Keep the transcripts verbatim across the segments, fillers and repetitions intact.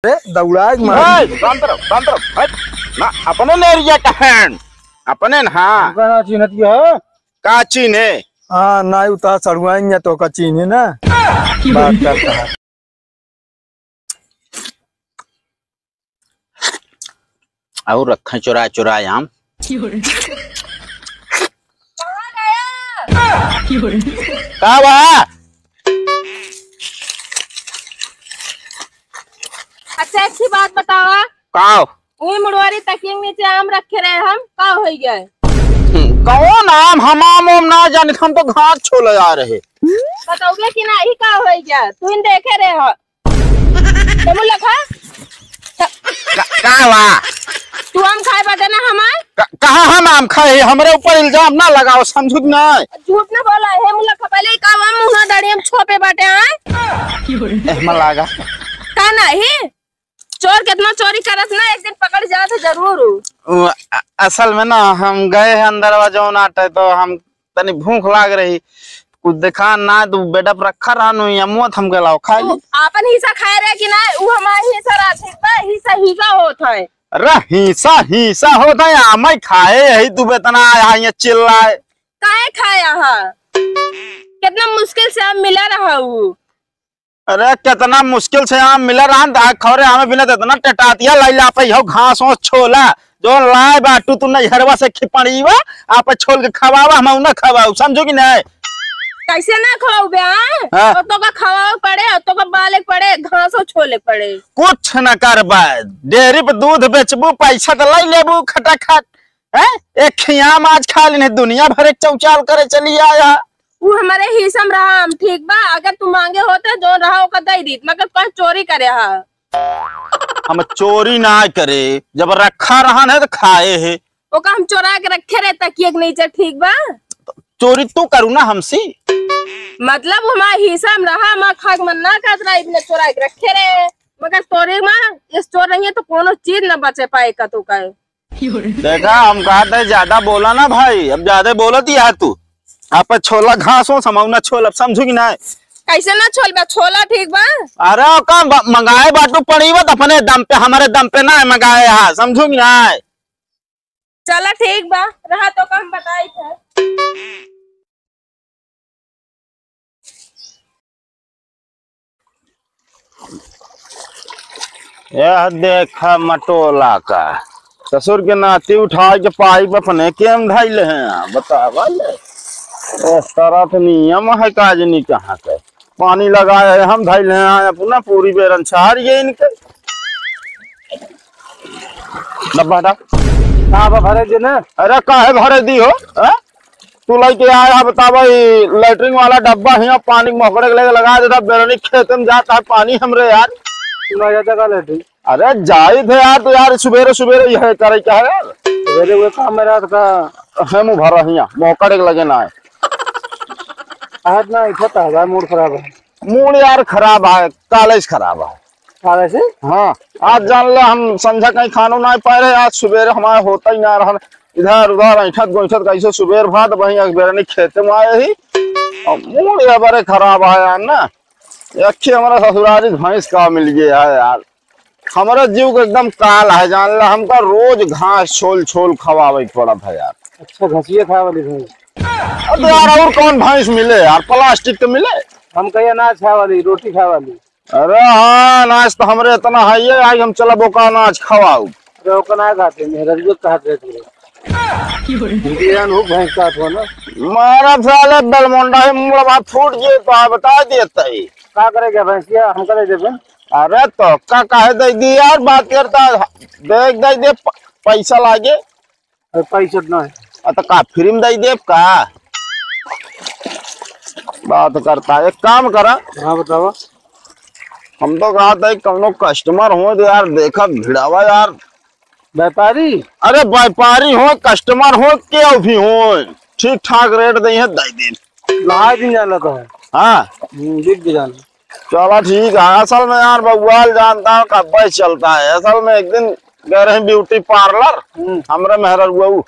ए, दौड़ाए के मारे। ए, शांत रहो, शांत रहो। हट। ना, अपने नेरिया का है। अपने न, हाँ। हमका ना चिन्हत के है। का चिन्हे? हाँ, ना, उ तो सड़ुआइन या तो का चिन्हे ना। बात करता है। और रखें चुरा चुरा आम। का बा? अच्छा, अच्छी बात बतावा। का? वही मुड़वारी तकिया के नीचे आम रखे रहे हम, का हो गया? हम्म, कौन आम? हम आम ओम ना जानित, हम तो घास छोले आ रहे। बताओगे कि नहीं, का हो गया? तू इन देखे रहे हो। तमु लखा? का, का बा? तू आम खाए बाटे ना हमार? का, कहाँ हम आम खाए? हमरे ऊपर इल्जाम ना लगाओ, समझू कि नहीं? झूठ ना बोला, हे मुला खा, पहले ही का आम मुँह दाढ़ी हम छोपे बाटे, हाँ? एहमा लागा। का नहीं? चोर कितना चोरी करत ना, एक दिन पकड़ जात है जरूर। उ, अ-, असल में ना हम गए हैं अंदरवा जौन आटे, तो हम तनी भूख लाग रही, कुछ देखा ना, तू बेडा पर रखा रहनु या मुँह थम गलाओ खा तू ली। आपन हिस्सा खाए रहे कि ना, उ हमार हिस्सा रहा, ठीक बा, हिस्सा हिस्सा होत है। अरे हिस्सा हिस्सा होत है, आमे खाए, यही तू बेतना आया है, ये चिल्लाए। काहे खाया हा? कितना मुश्किल से हम मिला रहा हूँ। अरे, कितना मुश्किल से आम मिला रहन, आ खौरे हमें बिना तो इतना टटातिया लाइला पे हो घास ओस छोला, जो लाए बाटू तू नैहरवा से खिपड़ीवा, आप छोल के खवावा, हम ना खवाऊ, समझू कि नहीं? कैसे ना खवाऊ बे, हाँ? हाँ। और तो का खवाओ पड़े, और तो का बाले पड़े, घासो छोले पड़े। कुछ न करबा, डेयरी पे दूध बेचबू, पैसा तो लाई लेबू खटाखट, हैं? एक खियाम आज खा लेने, दुनिया भर एक चौचाल करे चली आया। उ हमारे हिस्सा में रहा, हम ठीक बा, अगर तू मांगे होते जो रहा ओकर दे दीत, मगर कौन चोरी करे हा? हम चोरी ना करे, जब रखा रहन है तो खाए है। ओका हम चोरा के रखे रहे तकिए के नीचे, ठीक बा? चोरी तू करू ना हमसे। मतलब हमारे हिस्सा में रहा, हमार खाक मन ना करत रहा, इतने चोरा के रखे रहे, मगर तोरे माँ इस चोर नहीं है तो कोनो चीज न बचे पाए का तो कहे। देखा, हम कहत है ज्यादा बोला ना भाई, अब ज्यादा बोलत ही है तू। आप छोला घास हो, समौना छोल, अब समझू कि नहीं? कैसे ना छोल बा? छोला ठीक बा। अरे ओका ब-, मंगाए बाटू पड़ी बा, तो अपने दम पे, हमारे दम पे ना मंगाए हा, समझू कि नहीं? चला ठीक बा, रहा तो का हम बताई था। यह देखा मटोला का ससुर के नाती उठाए के पाइप अपने केम धैले हैं, बतावा ले। इस तरह तो नियम है काजनी कहाँ के। पानी लगाए है हम धैले हैं अपना पूरी बेरन छार ये इनके। डब्बा हटा। कहाँ बा भरे जे ना? अरे काहे भरे दी हो? हैं? तू लइके आया है, बतावा, ई लैट्रिन वाला डब्बा हियाँ पानी मोकड़े के लेके लगा देता, बेरनी खेत में जाता है पानी हमरे यार। तू ना जाता का लैट्रिन? अरे जाई थे यार, तो यार सुबेरे सुबेरे यह करे क्या है यार? सुबेरे वो काम में रात का। हम भरा हियाँ मोकड़े के लगे ना है। आज ना इठा था, मूड खराब है। मूड यार खराब है, काले से खराब है। काले से? हाँ, आज जान ले हम संझा कहीं खानो ना पाए रहे, आज सुबेरे हमारे होता ही ना रहन, इधर उधर ऐठत गोइठत कैसे सुबेर भात वहीं अखबेरनी खेते में आए ही, और मूड ये बड़े खराब है यार ना। एक ही हमारा ससुरारी भैंस का मिल गया है यार, हमारा जीव के एकदम काल है जान ले, हमका रोज घास छोल छोल खवावे के पड़त है यार। अच्छा, घसिए खाए वाली भैंस। अब यार और कौन भैंस मिले यार, प्लास्टिक तो मिले। हम कहिए अनाज खाए वाली, रोटी खाए वाली। अरे हाँ, अनाज तो हमरे इतना है ये, आज हम चलब ओका अनाज खवाऊ। अरे ओका ना खाते, मेहररुआ कहत रहे थे। इनके जान हो भैंस का हो ना। मारा साले बेलमोंडा है, मुंह बात फूट गए तो आ बता दिए तई। का करेगा भैंसिया, हम करे देबे। अरे तो का काहे दे दी यार, बात करता है, देख दे दे प-, पैसा लागे। अरे पैसा ना है। आ, तो का फ्री में दे देब का? बात करता है, एक काम करा। हाँ, बतावा। हम तो कहा था, कौनो कस्टमर हो तो यार, देखा भिड़ावा यार। व्यापारी? अरे व्यापारी हो, कस्टमर हो, केहू भी हो, ठीक ठाक रेट दे है, दे दे। ला दिन जाना तो है। हाँ। हम्म, बिक भी जाना। चला ठीक है। असल में यार बउआल जानता है कब्बे से चलता है। असल में एक दिन गए रहे ब्यूटी पार्लर, हम्म। हमरे मेहररुआ उ।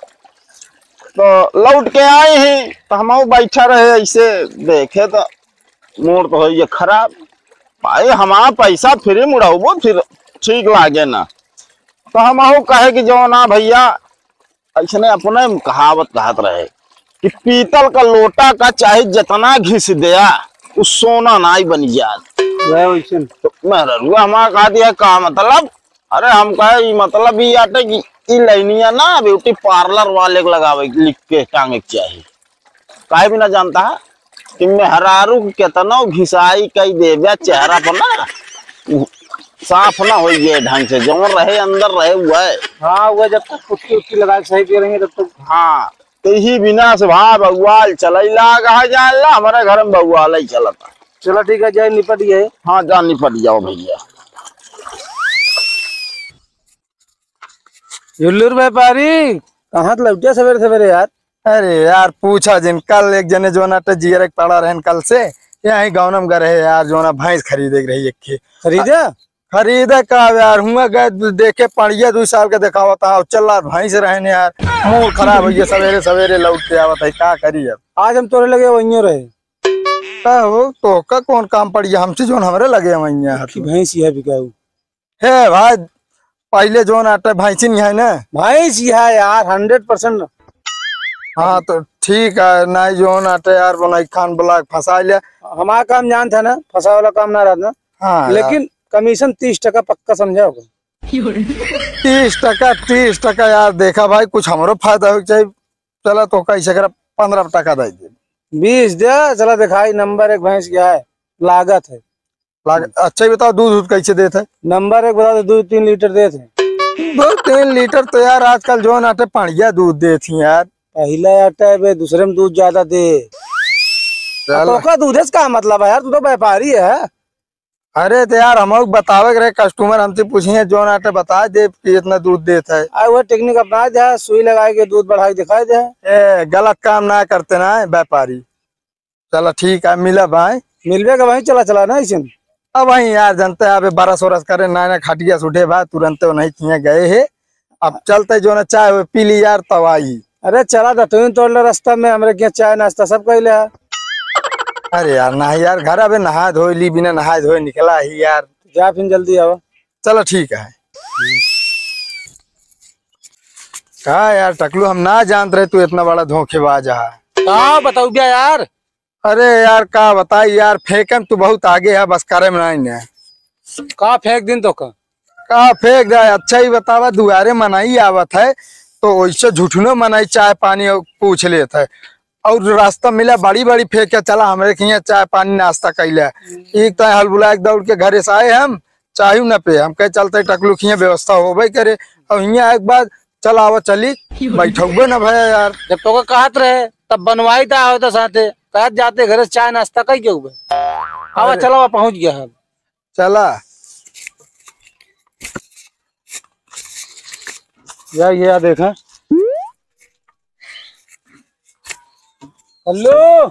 तो लौट के आए ही तो हम बैठा रहे ऐसे देखे तो मूड तो होइए खराब। भाई हमारा पैसा फ्री में उड़ाउबो फिर ठीक लागे ना। तो हम अहू कहे कि जौन ना भइया, अइसने अपने कहावत कहत रहे कि पीतल का लोटा का चाहे जितना घिस दिया, उ सोना नाई बन जात। वह वैसे न। तो मेहररुआ हमारा कहा दिया, "का मतलब?" अरे हम कहे, "ई मतलब ई आटे कि ई लाइनिया ना ब्यूटी पार्लर वाले के लगावे, लिख के टांगे के चाही।" काहे भी ना जानता है कि मेहरारू के केतनो घिसाई कई देबे चेहरा पर ना, उ साफ ना होई ये ढंग से, जौन रहे अंदर रहे हुआ है। हाँ, वो जब तक पुट्टी उट्टी लगा के सही दे रही है तब तक। हाँ, तो यही बिना से भाई बउआल चलई लाग है, जान ला, हमारे घर में बउआल ही चलता। चलो ठीक है, जाए निपट गए। हाँ, जा निपट जाओ भइया। युल्लुर व्यापारी, कहाँ से लौटिया सवेरे सवेरे यार? अरे यार, पूछा जिन, कल एक जने जौन आटे जियरे के पड़ा रहन कल से, यहीं गाँव में गए रहे यार, जौन भैंस खरीदे के रही एक खे। खरीदे? खरीदे का यार, हुआ गए देखे पड़िया दू साल के देखावत है, चल भैंस रहन यार, मूड खराब हो गया, सवेरे सवेरे लौट के आवत है, का करी अब? आज हम तोरे लगे वहीं रहे। का हो, तो का कौन काम पड़िया हमसे जौन हमरे लगे वहीं है? कि भैंस यह बिकाऊ। हे भाई, पहिले जौन आटे भैंसिन है ना? भैंस ही है यार, हंड्रेड परसेंट। हाँ, तो ठीक है, नहीं जौन आटे यार, बनाई खान बुला के फंसा लिया। हमारा काम जानत है ना, फंसा वाला काम ना रहत ना। हाँ यार। लेकिन कमीशन तीस टका पक्का समझा होगा। तीस टका, तीस टका यार, देखा भाई, कुछ हमरो फायदा हो चाहिए। चला तो कैसे करा, पन्द्रह टका दे दे। बीस दे, चला दिखाई, नंबर एक भैंस क्या है, लागत है। लाग-, अच्छा ही बताओ, दूध, दूध कैसे देत है? नंबर एक बता दो, दूध तीन लीटर देत है। दो तीन लीटर तो यार आजकल जौन आटे पड़िया दूध देत ही यार। पहला आटा है बे, दूसरे में दूध ज्यादा दे। चल। तो का दूधे से का मतलब है यार, तू तो व्यापारी है। अरे तो यार, हम बतावे के रहे, कस्टमर हमसे पूछिए, जौन आटे बता दे कि इतना दूध देत है। आ, वो टेक्निक अपना दे, सुई लगाए के दूध बढ़ाए के दिखाई दे। ए, गलत काम ना करते ना है व्यापारी। चला ठीक है, मिला भाई। मिलबे का भाई, चला, चला ना ऐसे। अब वहीं यार, जानते हैं, अबे बरस उरस करे, नया नया खटिया से उठे बा, तुरंते वो नहीं किए गए है। अब चलते जो ना चाय वो पी ली यार, तब आई। अरे चला, दतुइन तोड़ ले रास्ता में, हमरे के चाय नाश्ता सब कइले है। अरे यार, नहीं यार, घर अबे नहाए धोए ली, बिना नहाए धोए निकला ही यार। जा फिर जल्दी आवा। चला ठीक है। का यार टकलू, हम ना जानत रहे तू इतना बड़ा धोखेबाज है। का बताऊ बे यार? अरे यार, का बताई यार, फेंके में तू बहुत आगे है, बस करे में नहीं ने। का फेंक दिन तो का? का फेंक दे, अच्छा ही बतावा, दुआरे मनई आवत है, तो वैसे झुठुनो मनई चाय पानी और पूछ लेत है, और रास्ता मिला बड़ी बड़ी फेंक के चला, हमरे के यहाँ चाय पानी नाश्ता कैले। एक तो हलबुला के दौड़ के घरे से आए हम, चाय न पे, हम कहे चलते टकलू के यहाँ व्यवस्था होबे करे, और यहाँ एक बार चल आवा चली, बैठौबे ना भया यार। जब तोका कहत रहे, तब बनवाई ता आवत साथे, कहत जाते घरे से चाय नाश्ता कई के उबे। आवा, अरे। चला, पहुँच गया हम। चला। या, या देखा। हेलो।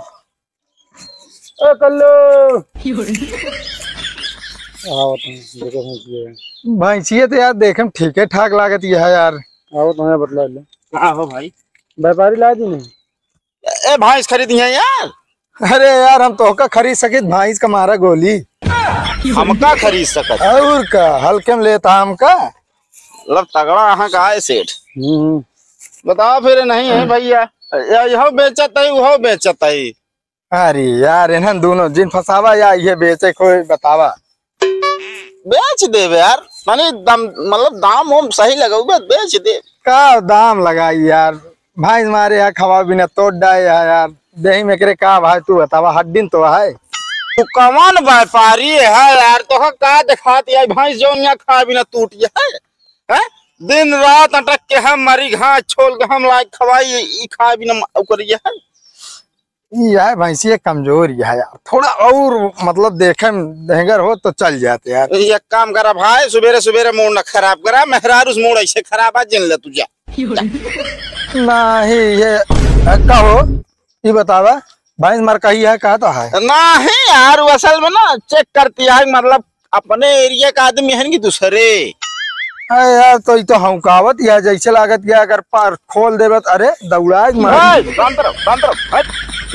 ए कल्लू। आवत हैं, देखो भैंसिया। भैंसिया तो यार देखे में ठीके ठाक लागत ही है यार। आवत हैं, बतला ले। का हो भाई? व्यापारी ला दी नहीं? ए, भैंस खरीदी है यार? अरे यार, हम तोहका खरीद सकित, भैंस का मारा गोली। हमका खरीद सकत? और का, हल्के में लेता हमका? मतलब तगड़ा अहाँ का है सेठ। हम्म। बताओ फिर, नहीं है भैया, या यहो बेचत है, उहो बेचत है। अरे यार, इन्हन दोनों जिन फंसावा या ये बेचे कोई बतावा। बेच देबे यार, माने दम, मतलब दाम उम सही लगाऊ बे, बेच दे। का दाम लगाई यार, भैंस मारे है, खवा बिना तोड़ डाए है यार, देही में एकरे का भाई तू बतावा, हड्डी न तो है। तू कौन व्यापारी है यार, तोहका का देखात है भैंस जौन यहाँ खा बिना टूट है, हैं? दिन रात अटक के हम मरी घास छोल के हम लाइक खवाई, ई खा बिना म-, ओकरी है। ई है भैंसिया कमजोर ही है यार, थोड़ा और मतलब देखे में ढेंगर हो तो चल जाते यार। एक काम करा भाई, सुबेरे सुबेरे मूड न खराब करा, मेहरारू से मूड ऐसे खराब है, जिन ले तू जा। नहीं ये, अ, का हो, ई बतावा, भैंस मर कही है, कहा तो है? नहीं यार, वो असल में ना चेक करती है, मतलब अपने एरिया का आदमी है कि दूसरे? अरे यार, तो ई तो हौंकावत या जैसे लागत या अगर पार खोल देबे तो, अरे, दौड़ा के मार। ए, शांत रहो, शांत रहो। हट।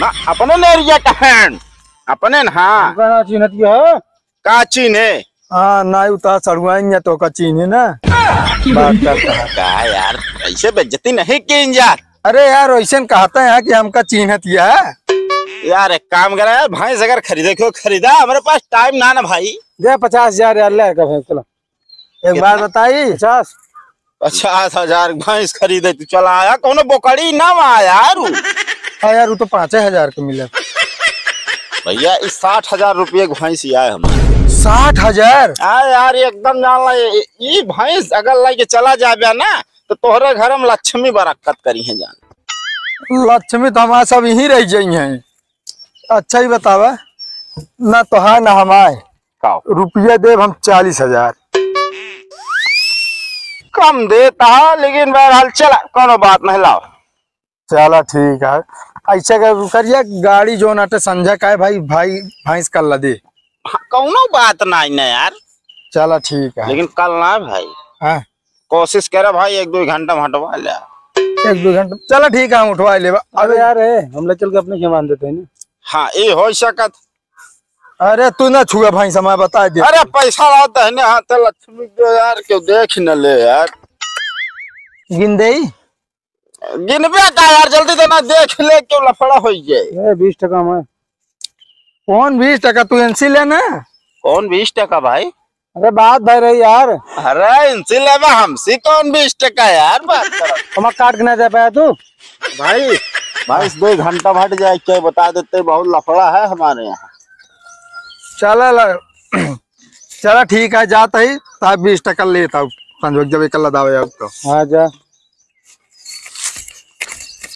ना, अपने न एरिया का है, अपने न, हाँ। हमका ना चिन्हत ही है। का चिन्हे? हाँ, ना उतार सड़ुआइन या तो का चीन्हे ना। बात करता है। का यार, ऐसे बेइज्जती नहीं कीन जा। अरे यार, वैसे कहते हैं कि हमका चीन्हत है। यार, एक काम करा यार, भैंस अगर खरीदे को खरीदा, हमारे पास टाइम ना ना भाई। दे पचास हजार यार, ले का भैंस, चला। एक बात बताई। पचास? पचास हजार भैंस खरीदे तू चला आया, कौनो बोकड़ी ना आया यार उ। हाँ यार, उ तो पाँचे हजार के मिले। भैया, इस साठ हजार रुपये की भैंस ही आए हमारे। साठ हजार? हाँ यार, एकदम जान ला, ये, ये भैंस अगर लेके चला जाबे ना, तो तोहरे घर में लक्ष्मी बरकत करी है जान। लक्ष्मी तो हमारे सब यहीं रह जाई हैं। अच्छा ही बतावा, ना तोहार ना हमार। का? रुपया देब हम चालीस हजार। कम देता है, लेकिन बहरहाल चला, कोनो बात नहीं, लाओ। चला ठीक है, ऐसा कर, करिया गाड़ी जोन आटे संझा का है भाई, भाई भैंस कल ला दे। हाँ, कौनो बात नहीं ना यार। चला ठीक है। लेकिन कल ना भाई। हाँ। कोशिश करे भाई, एक दो घंटा में हटवा ले। एक दो घंटा, चला ठीक है, हम उठवा लेबा। अरे यार, ए, हम ले चल के अपने खेमान देते हैं ना। हाँ, ये हो सकत। अरे तू ना छुआ भाई, समय बता दे। अरे पैसा लाओ दहिने हाथ लक्ष्मी दो यार, क्यों देख न ले यार। गिन दे। गिनबे का यार, जल्दी तो ना देख ले, क्यों लफड़ा हो जाए। ए, बीस टका में। कौन बीस टका? तू एनसी ले ना। कौन बीस टका भाई? अरे बात भाई रही यार। अरे इनसे लेबा हमसे कौन बीस टका यार, बात करो। हमार काट के ना दे पाया तू। भाई, भाई, दो घंटा भट जाए, क्या बता देते, बहुत लफड़ा है हमारे यहाँ। चला ला, चला ठीक है, जाता ही, तब बीस टका लेता हूँ, संजोग जब एक लदावे अब तो। हाँ जा।